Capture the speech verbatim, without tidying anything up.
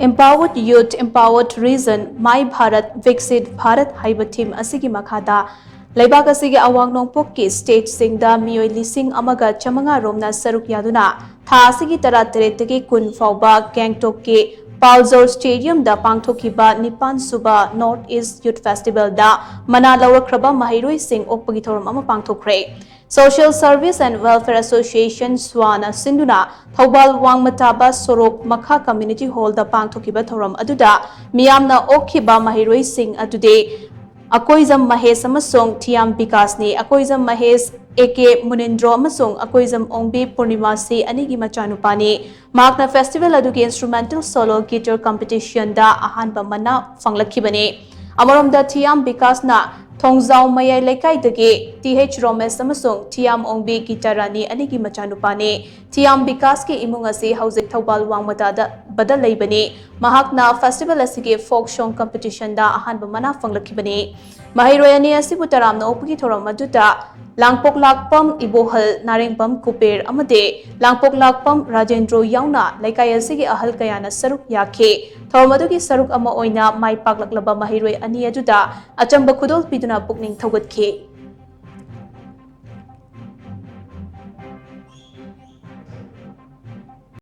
Empowered Youth, Empowered Region, My Bharat, Viksit Bharat ꯍꯥꯏꯕ theme ꯑꯁꯤꯒꯤ ꯃꯈꯥꯗ ꯂꯩꯕꯥꯛ ꯑꯁꯤꯒꯤ ꯑꯋꯥꯡ ꯅꯣꯡꯄꯣꯛꯀꯤ stateꯁꯤꯡꯗ ꯃꯤꯑꯣꯏ ꯂꯤꯁꯤꯡ ꯑꯃꯒ ꯆꯥꯃꯉꯥ ꯔꯣꯝꯅ ꯁꯔꯨꯛ ꯌꯥꯗꯨꯅ ꯊꯥ ꯑꯁꯤꯒꯤ ꯇꯔꯥꯇꯔꯦꯠꯇꯒꯤ ꯀꯨꯟ ꯐꯥꯎꯕ ꯒꯦꯡꯇꯣꯛꯀꯤ ꯄꯥꯜꯖꯣꯔ Stadiumꯗ ꯄꯥꯡꯊꯣꯛꯈꯤꯕ ꯅꯤꯄꯥꯟ ꯁꯨꯕ North East Youth Festivalꯗ ꯃꯅꯥ ꯂꯧꯔꯛꯈ꯭ꯔꯕ ꯃꯍꯩꯔꯣꯏꯁꯤꯡ ꯑꯣꯛꯄꯒꯤ ꯊꯧꯔꯝ ꯑꯃ ꯄꯥꯡꯊꯣꯛꯈ꯭ꯔꯦ꯫ Social Service and Welfare Association, ꯁ꯭ꯋꯥꯅ ꯁꯤꯟꯗꯨꯅ ꯊꯧꯕꯥꯜ ꯋꯥꯡꯃ ꯇꯥꯕ ꯁꯣꯔꯣꯛ ꯃꯈꯥ Community Hallꯗ ꯄꯥꯡꯊꯣꯛꯈꯤꯕ ꯊꯧꯔꯝ ꯑꯗꯨꯗ ꯃꯤꯌꯥꯝꯅ ꯑꯣꯛꯈꯤꯕ ꯃꯍꯩꯔꯣꯏꯁꯤꯡ ꯑꯗꯨꯗꯤ ꯑꯀꯣꯏꯖꯝ ꯃꯍꯦꯁ ꯑꯃꯁꯨꯡ ꯊꯤꯌꯥꯝ ꯕꯤꯀꯥꯁꯅꯤ꯫ ꯑꯀꯣꯏꯖꯝ ꯃꯍꯦꯁ, ꯑꯦ ꯀꯦ ꯃꯨꯅꯤꯟꯗ꯭ꯔꯣ ꯑꯃꯁꯨꯡ ꯑꯀꯣꯏꯖꯝ ꯑꯣꯡꯕꯤ ꯄꯨꯔꯅꯤꯃꯥꯁꯤ ꯑꯅꯤꯒꯤ ꯃꯆꯥꯅꯨꯄꯥꯅꯤ꯫ ꯃꯍꯥꯛꯅ festival ꯑꯗꯨꯒꯤ instrumental solo guitar competitionꯗ ꯑꯍꯥꯟꯕ ꯃꯅꯥ ꯐꯪꯂꯛꯈꯤꯕꯅꯤ꯫ ꯑꯃꯔꯣꯝꯗ ꯊꯤꯌꯥꯝ ꯕꯤꯀꯥꯁꯅ ꯊꯣꯡꯖꯥꯎ ꯃꯌꯥꯏ ꯂꯩꯀꯥꯏꯗꯒꯤ ꯇꯤ ꯑꯩꯆ ꯔꯣꯃꯦꯁ ꯑꯃꯁꯨꯡ ꯊꯤꯌꯥꯝ ꯑꯣꯡꯕꯤ ꯒꯤꯇꯥ ꯔꯥꯅꯤ ꯑꯅꯤꯒꯤ ꯃꯆꯥꯅꯨꯄꯥꯅꯤ꯫ ꯊꯤꯌꯥꯝ ꯕꯤꯀꯥꯁꯀꯤ ꯏꯃꯨꯡ ꯑꯁꯤ ꯍꯧꯖꯤꯛ ꯊꯧꯕꯥꯜ ꯋꯥꯡꯃ ꯇꯥꯕꯗ ꯂꯩꯕꯅꯤ꯫ ꯃꯍꯥꯛꯅ festival ꯑꯁꯤꯒꯤ folk song competitionꯗ ꯑꯍꯥꯟꯕ ꯃꯅꯥ ꯐꯪꯂꯛꯈꯤꯕꯅꯤ꯫ ꯃꯍꯩꯔꯣꯏ ꯑꯅꯤ ꯑꯁꯤꯕꯨ ꯇꯔꯥꯝꯅ ꯑꯣꯛꯄꯒꯤ ꯊꯧꯔꯝ ꯑꯗꯨꯗ ꯂꯥꯡꯄꯣꯛꯂꯥꯛꯄꯝ ꯏꯕꯣꯍꯜ, ꯅꯥꯔꯦꯡꯕꯝ ꯀꯨꯕꯦꯔ ꯑꯃꯗꯤ ꯂꯥꯡꯄꯣꯛꯂꯥꯛꯄꯝ ꯔꯥꯖꯦꯟꯗ꯭ꯔꯣ ꯌꯥꯎꯅ ꯂꯩꯀꯥꯏ ꯑꯁꯤꯒꯤ ꯑꯍꯜ ꯀꯌꯥꯅ ꯁꯔꯨꯛ ꯌꯥꯈꯤ꯫ ꯊꯧꯔꯝ ꯑꯗꯨꯒꯤ ꯁꯔꯨꯛ ꯑꯃ ꯑꯣꯏꯅ ꯃꯥꯏ ꯄꯥꯛꯂꯛꯂꯕ ꯃꯍꯩꯔꯣꯏ ꯑꯅꯤ ꯑꯗꯨꯗ ꯑꯆꯝꯕ ꯈꯨꯗꯣꯜ ꯄꯤꯗꯨꯅ ꯄꯨꯛꯅꯤꯡ ꯊꯧꯒꯠꯈꯤ꯫